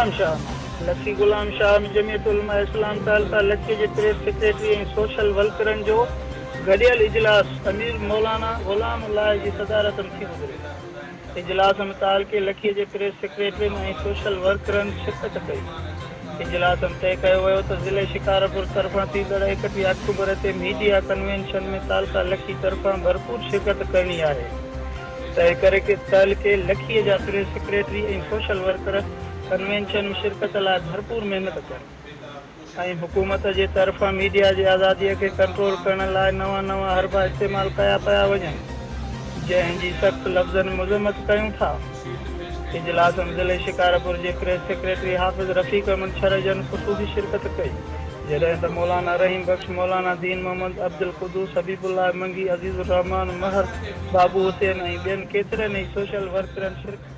غلام شاهه مان. لکي غلام شاهه ۾ جمعيت علماء اسلام تعلقه لکي جي پريس سيڪريٽري ۽ سوشل ورڪرن جو گڏيل اجلاس امير مولانا غلام الله جي صدارت ۾ ٿي گذريو. اجلاس ۾ تعلقي لکي جي پريس سيڪريٽرين ۽ سوشل ورڪرن شرڪت ڪئي. اجلاس ۾ طئي ڪيو ويو ته ضلعي شڪارپور طرفان ٿيندڙ 31 آڪٽوبر تي ميڊيا ڪنوينشن ۾ تعلقه لکي طرفان ڀرپور شرڪت ڪرڻي آهي. تنهنڪري تعلقي لکي جا press secretary ۽ social worker convention ۾ شرڪت لاء ڀرپور محنت ڪن ۽ حڪومت جي طرفان ميڊيا جي آزادي کي ڪنٽرول ڪرڻ لاء نوان نوان حربا استعمال ڪيا پيا وڃن جنهن جي سخت لفظن ۾ مذمت ڪيون ٿا. اجلاس ۾ ضلعي شڪارپور جي پريس سيڪريٽري حافظ رفيق احمد شر جن خصوصي شرڪت ڪئي. جڏهن ته مولانا رحيم بخش، مولانا دين محمد، عبدالقدوس، حبيب الله منگي، عزيز الرحمان مهر، بابو حسين ۽ ٻين ڪيترن ئي سوشل ورڪرن شرڪت ڪئي.